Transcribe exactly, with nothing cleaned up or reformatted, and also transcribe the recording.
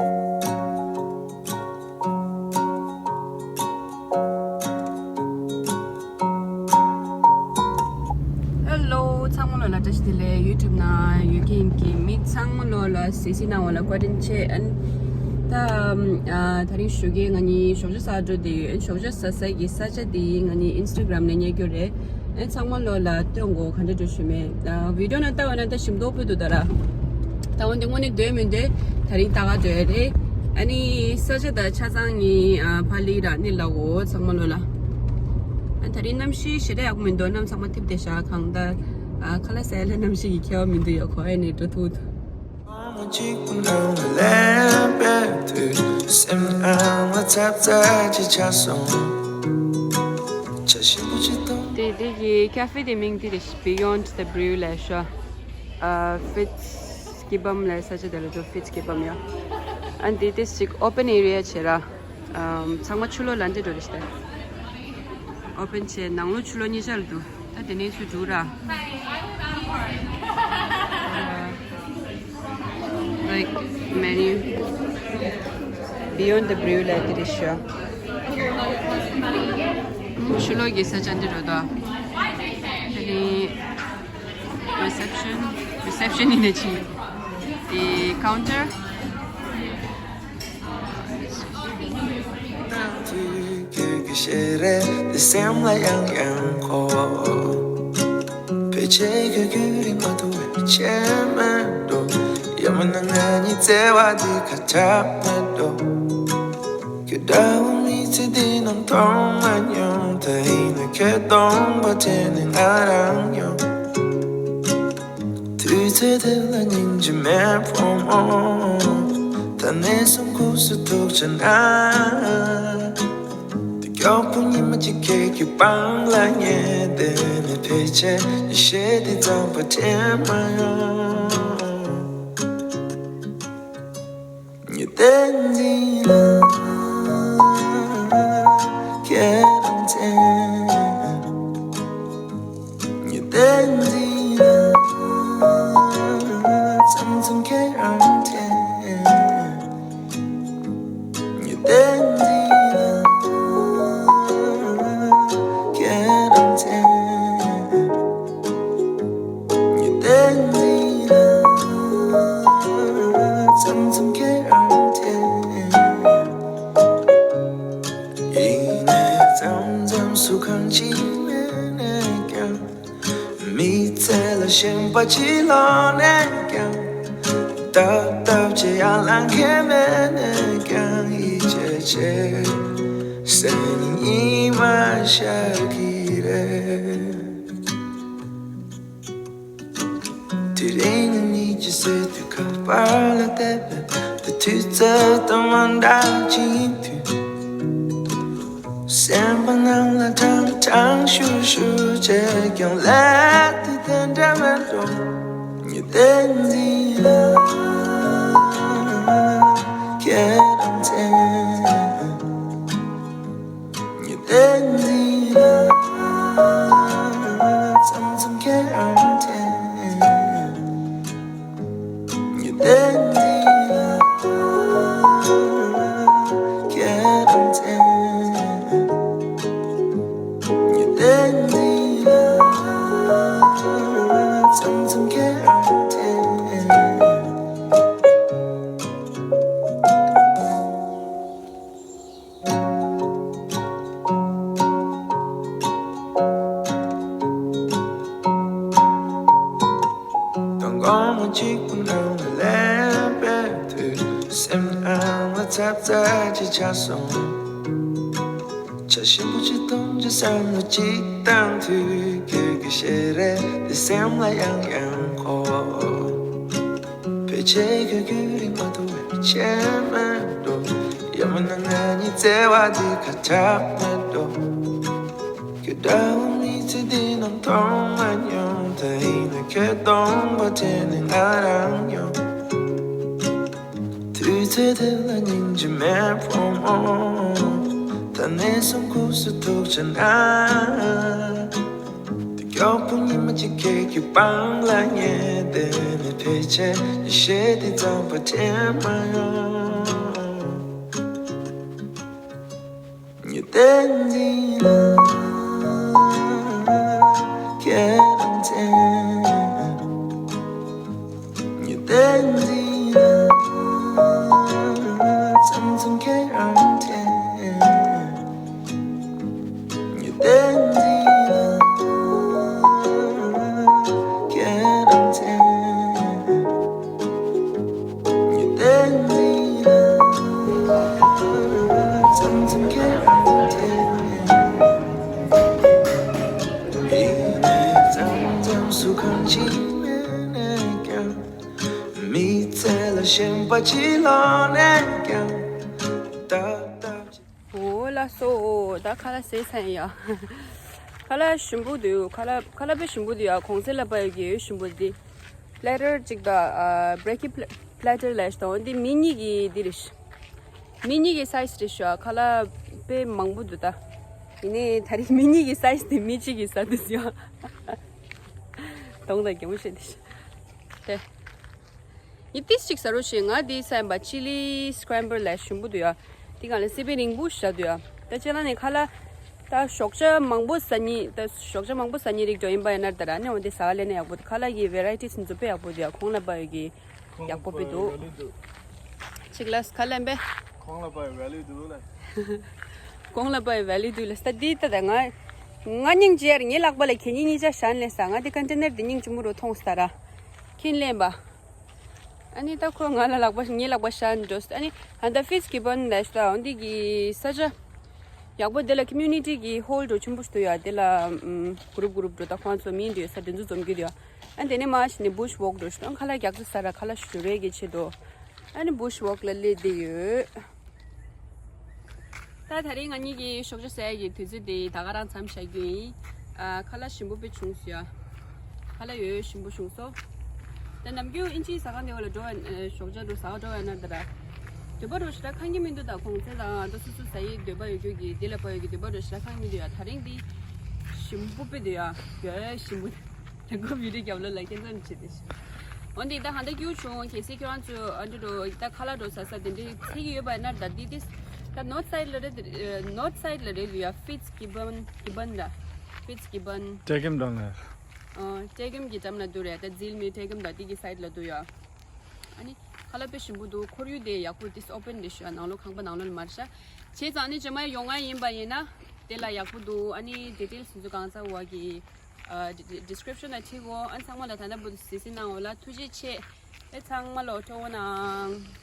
Hello ཚང་མ་ལོ་ལ་བཀྲ་ཤིས་བདེ་ལེགས། YouTube ནང་ཡོད་མཁན་གྱི་མི་ཚང་མ་ལོ་ལ་གཟིགས་གཟིགས་གནང་བ་ལ་བཀའ་དྲིན་ཆེ། ཨན་ད་ཨ་ད་རིང་ཞོགས་ཀས་ང་གཉིས་ཞོགས་ཇ་ཟ་འགྲོ་དེ་ཡོད། ཨན་ཞོགས་ཇ་ཟ་ས་གི་ས་ཆ་དེ་ང་གཉིས་Instagram ནས་རྙེད་རྒྱུ་རེད། ཨན་ཚང་མ་ལོ་ལ་སྟོན་གོ་ག་འདྲ་འགྲོ་ཞུ་མེད། ཨ་video ནང་ལྟ་བ་ན་ད་ཞིམ་མདོག་ཕུད་འདུག་ད་ར། ད་འོན་ཏེ་དངོས་གནས་འདོད་མི་འདོད་ད་རིང་ལྟ་ག་འགྲོ་ཡ་རེད། ཨ་ནི་ས་ཆ་ད་ཆ་ཚང་ནི་ཨ་ཕ་ལི་ར་ནི་ལ་འོ་ཚང་མ་ལོ་ལ། ཨ་ད་རིང་གནམ་གཤིས་ཞེ་དྲག་ཡག་པོ་མི་འདུག་གནམ་ཚང་མ་ཐིབས་ཏེ་བཞག་གང་ལྟར་ཨ་ཁ་ལག་ཟས་ལ་གནམ་གཤིས་ཀྱི་ཁྱད་པར་མི་འདུག་ཡོད་ཁོ་ཨ་ནི་འགྲོ་ཐུག་ཐུག་གཅིག་པུ་ནང་ལ་ལན་པའི་དུས་སེམས་ཨང་ལ་ཚབ་ཚ་ཅིག་ཆགས་སོང་། བྱ་ཞིམ་པོ་ཅིག་གཏོང་། དེ་དེ་གི་cafe དེ་མིང་དེ་རེད། Beyond the Brew ལབ་ཤག་ཨ་Fitz Gibbon ལབ་ས་ཆ་དེ་ལ་འགྲོ། Fitz Gibbon ཡ། ཨ་འདི་དེ་ཅིག་open area བྱས་ར། ཨམ་ཚང་མ་ཕྱི་ལོགས་ལ་འདི་འགྲོ་རེད་ཤག open བྱས་ནང་ལོགས་ཕྱི་ལོགས་གཉིས་ཆར་འདུག་ད་དེ་ནས་ཚུར་འགྲོ་ར། Like menu Beyond the Brew ལབ་དེ་རེད་ཤག་ཕྱི་ལོགས་ཀྱི་ས་ཆ་འདི་འགྲོ་དོ། དེ་ནས་reception reception ཡིན་ནས་ཕྱིན། དེ་counter དུས་ཁྱོད་ཀྱི་ཞལ་རས་འདི་སེམས་ལ་ཡང་ཡང་འཁོར། ཕལ་ཆེར་ཁྱོད་ཁྱོད་རིག་མ་ཐུབ་པའི་ཆེ་མེད་འགྲོ། ཡང་མིན་ན་ང་གཉིས་བརྩེ་བ་འདི་ཁ་ཁྲ་མེད་འགྲོ། ཁྱོད་འདྲ་བོ་མི་ཚེ་འདི་ནང་མཐོང་མ་མྱོང་། ད་ཡིན་ན་ཁྱོད་སྟོང་པ་དྲན་ནས་ང་རང་ཡོང་། དུས་ཚོད་དེ་ལ་སྙིང་རྗེ་མེད་ཕོ་མོ། ད་ནས་བཟུང་ཁུག་སུ་ཐུག་བྱ་ན། དེ་མགྱོགས་པོ་ཉི་མ་གཅིག་ཁྱེད་ཀྱི་པང་ལ་ཉལ་བསྡད་ནས། ཕལ་ཆེར་ཉི་ཤེལ་འདི་གཙང་པ་དྲན་མ་ཡོང་། ཉི་ཟླའི་མདུན་ལ་ཁྱེད་རང་དྲན། ཉི་ཟླའི་མདུན་ལ་མཚམས་མཚམས་ཁྱེད་རང་དྲན། ཉི་ཟླའི་མདུན་ལ་ཁྱེད་རང་དྲན། ཉི་ཟླའི་མདུན་ལ་མཚམས་མཚམས་ཁྱེད་རང་དྲན། ཡིན་ནའི་མཚམས་མཚམས་སུ་གང་ཅི་མེད་ནས་ཀྱང་། མི་ཚེ་ལ་ཞེན་པ་ཅི་ལོག་ནས་ཀྱང་། ཏག་ཏག་ཅི་ཡང་ལང་མཁན་མེད་ནས་ཀྱང་། ཡིད་ཆེས་ཆེ་སེམས་ཉིད་མ་ཤར་གི་རེད། དེ་རིང་ནི་ཉིད་ཀྱི་སེ་དུས་ཁ་པར་ལ་བལྟས་པས། དེ་དུས་ཚོད་དང་མ་འདྲ་ཅིག་ཡིན་དུས། སེམས་པ་ནང་ལ་གྲང་གྲང་ཤུར་ཤུར་བྱས་ཀྱང་། ལས་དེ་དེ་འདྲ་མེད་འགྲོ། ཉི་ཟླའི་མདུན་ལ་ཁྱེད་རང་དྲན། ཉི་ཟླའི་མདུན་ལ་མཚམས་མཚམས་ཁྱེད་རང་དྲན། ཉི་ཟླའི་མདུན་ལ་ཁྱེད་རང་དྲན། ཉི་ཟླའི་མདུན་ལ་མཚམས་མཚམས་ཁྱེད་རང་དྲན། མདང་དགོང་མོ་གཅིག་པུ་ནང་ལ་ལན་པའི་དུས། སེམས་ཨང་ལ་ཚབ་ཚ་ཅིག་ཆགས་སོང་། བྱ་ཞིམ་པོ་ཅིག་གཏོང་རྒྱུ་བསམ་བློ་ཅིག་བཏང་དུས། ཁྱོད་ཀྱི་ཞལ་རས་འདི་སེམས་ལ་ཡང་ཡང་འཁོར། ཕལ་ཆེར་ཁྱོད་ཁྱོད་རིག་མ་ཐུབ་པའི་ཆེ་མེད་འགྲོ། ཡང་མིན་ན་ང་གཉིས་བརྩེ་བ་འདི་ཁ་ཁྲ་མེད་འགྲོ། ཁྱོད་འདྲ་བོ་མི་ཚེ་འདི་ནང་མཐོང་མ་མྱོང་། ད་ཡིན་ན་ཁྱོད་སྟོང་པ་དྲན་ནས་ང་རང་ཡོང་། དུས་ཚོད་དེ་ལ་སྙིང་རྗེ་མེད་ཕོ་མོ། ད་ནས་བཟུང་ཁུག་སུ་ཐུག་བྱ་ན། དེ་མགྱོགས་པོ་ཉི་མ་གཅིག་ཁྱེད་ཀྱི་པང་ལ་ཉལ་བསྡད་ནས། ཕལ་ཆེར་ཉི་ཤེལ་འདི་གཙང་པ་དྲན་མ་ཡོང་། པ་ཅི་ལ་ནས་ཀྱང་ད་ད། འོ་ལགས་སོ། ད་ཁ་ལག་ཟས་ཚར་ཡིན་ཡ། ཁ་ལག་ཞིམ་པོ་འདུག་ཁ་ལག་ཁ་ལག་དཔེ་ཞིམ་པོ་འདུག་ཡ། གོང་ཚད་ལ་པ་ཡོད་ཀྱི་ཞིམ་པོ་འདི། པི་ལེ་ཊར་གཅིག་དང་། ཨ། བྷི་རེ་ཀི་པི་ལེ་ཊར་ལབ་ཤག་འདི་མི་གཉིས་ཀྱི་འདི་རེད་ཤག་མི་གཉིས་ཀྱི་སའི་ཛི་རེད་ཤག་ཁ་ལག་དཔེ་མང་པོ་འདུག་ད་ཡིན་ནའི་ད་རེས་མི་གཉིས་ཀྱི་སའི་ཛི་དེ་མི་གཅིག་གིས་ཟ་འདུག་ཡ། གདོང་དང་གད་མོ་བཤད་འདུག་ཤག་དེ། ཡིན་ཏིས་ཅིག་ཟ་རོགས་ཞེས། ང་འདི་ཟ་ཡིན་པ། ཆི་ལི་སི་ཀེ་རེམ་བལ་ལབ་ཞིམ་པོ་འདུག་ཡ། འདི་གང་ལ་སི་པན་རིང་པོ་བཞག་འདུག་ཡ། ད་ཁྱེད་རང་ནས་ཁ་ལག་ད་ཞོགས་ཇ་མང་པོ་ཟ་མཁན། ད་ཞོགས་ཇ་མང་པོ་ཟ་མཁན་རིགས་འགྲོ་ཡིན་པ་ཡིན་ན། ད་ར་ནས་འོ་འདི་ཟ་ག་ལེན་ན་ཡག་པོ་འདུག་ཁ་ལག་གི་བེ་རའི་ཊི་ཚོ་དཔེ་ཡག་པོ་འདུག་ཡ། གོང་ལ་པ་ཡོད་ཀྱི་ཡག་པོ་དཔེ་འདུག་ཆིག་ལ་ཁ་ལག་པས། ཁོང་ལ་པའི་ཝེ་ལུ་འདུག་ལ། གོང་ལ་པའི་ཝེ་ལུ་འདུག་ལ། ས་འདི་ལྟ་ད་ང་ང་སྙིང་རྗེ་ཡར་ངའི་ལག་པ་ལ་གད་སྙིགས་གཉིས་ཆ་བཞག་ལས་ས། ང་འདི་ཀོན་ཊེ་ནར་འདི་སྙིང་རྗེ་མོ་རུ་མཐོང་ས་ར། ཁྱིན་ལེན་པ། ཨ་ནི་ད་ཁོ་ང་ལ་ལག་པ་ངའི་ལག་པ་བཞག་འགྲོ་ས། ཨ་ནི་ད་ལྟ་ཕིཊ་གི་བན་ལས་ས་འོ་འདི་གི་ས་ཆ་ཡག་པོ། དེ་ལ་ཀོ་མུ་ནི་ཊི་གི་ཧོལ་འགྲོ་ཆེན་པོ་ཞིག་འདུག་ཡ། དེ་ལ་ཨམ་གུ་རུབ་གུ་རུབ་འགྲོ། ད་ཁོང་ཚོ་མི་འདྲ་ས་དེ་ཚོ་འཛོམས་ཀྱི་འདུག་ཡ། ཨ་དེ་ནས་མར་ཕྱིན་ནས་བུཤ་ཝོག་འགྲོ་ཞིག་ཁ་ལག་རྒྱག་ས་ས་ར་ཁ་ལག་ཞུ་རེ་གི་ཆེད་དུ། ཨ་ནི་བུཤ་ཝོག་ལ་སླེབས་བསྡད་ཡོད། ད་ད་རིང་ང་གཉིས་ཀྱི་ཞོགས་ཇ་ཟ་ཡ་གི་དུས་ཚོད་དེ་ད་ག་རང་མཚམས་བཞག་རྒྱུ་ཡིན། ཨ་ཁ་ལག་ཞིམ་པོ་དཔེ་བྱུང་སོང་ཡ། ཁ་ལག་ཡོད་ཡོད་ཞིམ་པོ་བྱུང་སོང་། ད་ནམ་རྒྱུན་ཨིན་ཇིའི་ཟ་ཁང་དེ་བ་ལ་འགྲོ་བ། ཨ་ཞོགས་ཇ་འགྲོ་ཟ་ག་འགྲོ་བ་ན་ད་ར། འདོད་པ་རོ་ཞེ་དྲག་ཁེངས་ཀྱི་མི་འདུག་ད་གོང་ཚད་དང་ད་སོ་སོ་ཟ་ཡི་འདོད་པ་ཡོད་རྒྱུ་གི་དེ་ལ་པ་ཡོད་ཀྱི་འདོད་པ་རོ་ཞེ་དྲག་ཁེངས་མི་འདུག་ཡ། ད་རིང་འདི་ཞིམ་པོ་དཔེ་འདུག་ཡ། ཡོད་ཡོད་ཞིམ་པོ། དེ་ཀོ་བི་ཌི་ཡོ་རྒྱབ་ལོ་ལ་སྐྱེ་ཚོམ་བྱེད་དེ་ཤི། འོན་ཏེ་ད་ཧ་ད་སྐྱུར་བྱུང་། གལ་སྲིད་ཁྱོད་རང་ཚོ་ཨ་འདྲ་འགྲོ་ད་ཁ་ལག་འགྲོ་ཟ་ས་དེ་འདྲའི་ཚེ་གི་ཡོད་པ་ན། ད་འདི་དེ་ད་ནོར་ཐི་སའིཌ་ལ་རེད། ནོར་ཐི་སའིཌ་ལ་རེད་འདུག་ཡ། ཕིཊ་གི་བན་གི་བན་ར། ཕིཊ་གི་བན། ཊེ་ཀེམ་འགྲམ་ལ། ཨ་ཊེ་ཀེམ་གི་འགྲམ་ལ་འདུག་རེད། ད་ཛིལ་མི་ཊེ་ཀེམ་ད་འདི་གི་སའིཌ་ལ་འདུག་ཡ། ཨ་ནི་ཁ་ལག་དཔེ་ཞིམ་པོ་འདུག་ཁོར་ཡུག་དེ་ཡག་པོ་འདུག་ཨོ་པན་རེད་ཤག་ནང་ལོགས་ཁང་པ་ནང་ལོགས་ལ་མ་རེད་ཤག་བྱས་ཙང་ཨ་ནི་རྗེས་མ་ཡོང་ང་ཡིན་པ་ཡིན་ན་དེ་ལ་ཡག་པོ་འདུག་ཨ་ནི་ཌི་ཊེལ་སི་ཚོ་གང་ཚ་བ་གི་ཨ་ཌི་ཌི་སི་ཀི་རིབ་ཤན་ལ་བྲིས་གོ་ཨ་ཚང་མ་ལ་ད་ལྟ་བུ་གཟིགས་གཟིགས་གནང་འོ་ལ། ཐུགས་རྗེ་ཆེ། ཨེ་ཚང་མ་ལ་སྤྲོ་བོ་གནང་།